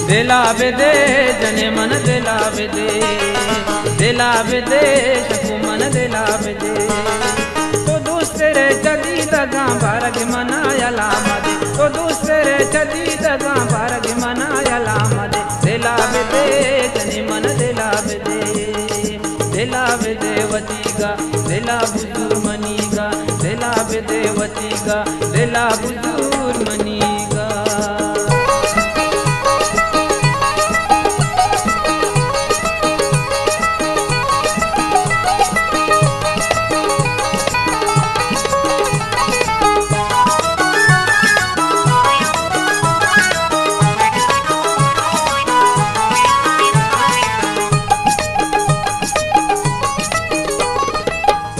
دلا بدے جنے من دلا بدے، دلا بدے شکو من دلا بدے۔ تو دوست رے چدی دگاں بارگ منا یلا مدے، تو دوست رے چدی دگاں بارگ منا یلا مدے۔ دلا بدے جنے من دلا بدے، دلا بدے وتیگا، دلا بزور منیگا، دلا بدے وتیگا، دلا بزور منیگا۔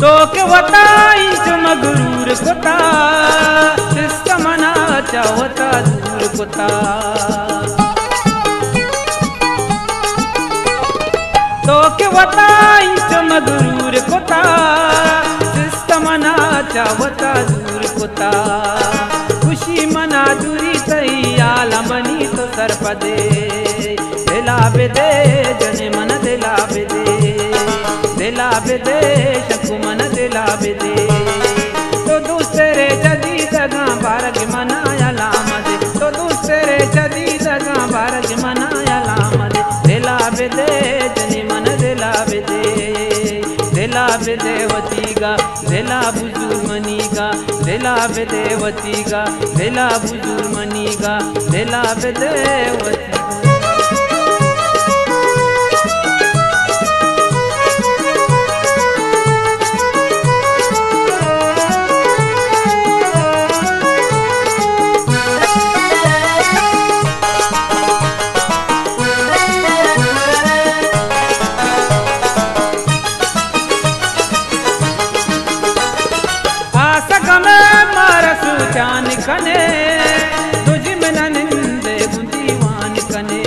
تو کہ وتا انچو مغرور کتا، سسٹم منا چہ وتا دور کتا۔ تو کہ وتا انچو مغرور کتا، سسٹم منا چہ وتا دور کتا۔ خوشی منا دوری تئی عالمانی تو سرپدے۔ دلا بدے جنے من دلا بدے، دلا بدے شکو من دلا بدے۔ تو دوست رے چدی دگاں بارگ منا یلا مدے، تو دوست رے چدی دگاں بارگ منا یلا مدے۔ دلا بدے جنے من دلا بدے، دلا بدے وتیگا، دلا بزور منیگا، دلا بدے وتیگا، دلا بزور منیگا، دلا بدے وتیگا۔ آس گم مارا سوچان کنے، دژمن نندے گوں دیوان کنے۔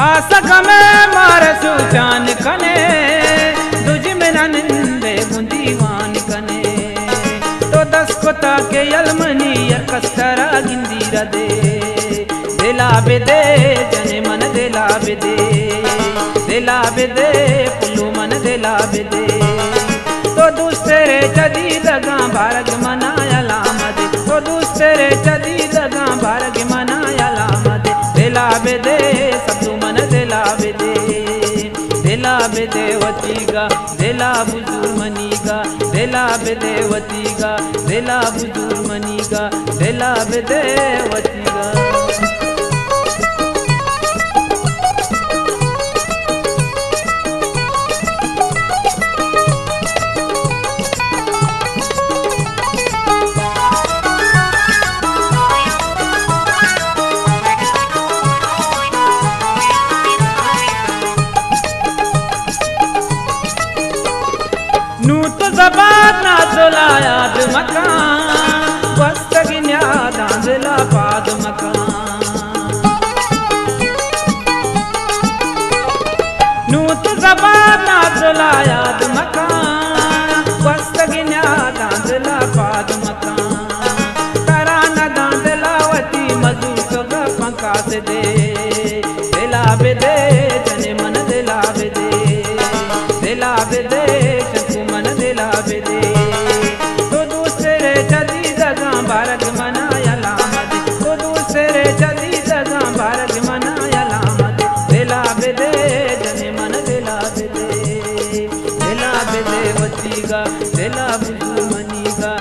آس گم مارا سوچان کنے، دژمن نندے گوں دیوان کنے۔ تو دست کتا کہ یل منی یک کسترا گندی ردے۔ دلا بدے جنے من دلا بدے، دلا بدے پلو من دلا بدے۔ تو دوست رے چدی دگاں بارگ منا یلا مدے، تو دوست رے چدی دگاں بارگ منا یلا مدے۔ دلا بدے سبزو من دلا بدے، دلا بدے وتیگا، دلا بزور منیگا، دلا بدے وتیگا، دلا بزور منیگا، دلا بدے وتیگا۔ نوں تو زبان نازل ءَ یاد مکن، گوستگیں یاداں دل ءَ پاد مکن۔ نوں تو زبان نازل ءَ یاد مکن، گوستگیں یاداں دل ءَ پاد مکن۔ ترانگاں دل ءَ وتی مزور تو گپاں قاصدے۔ دلا بدے جنے من دلا بدے، دلا بدے شکو من دلا بدے۔ تو دوست رے چہ دیدگاں بارگ منا یلہ مدے، تو دوست رے چہ دیدگاں بارگ منا یلہ مدے۔ دلا بدے جنے من دلا بدے، دلا بدے وتیگا، دلا بزور منیگا۔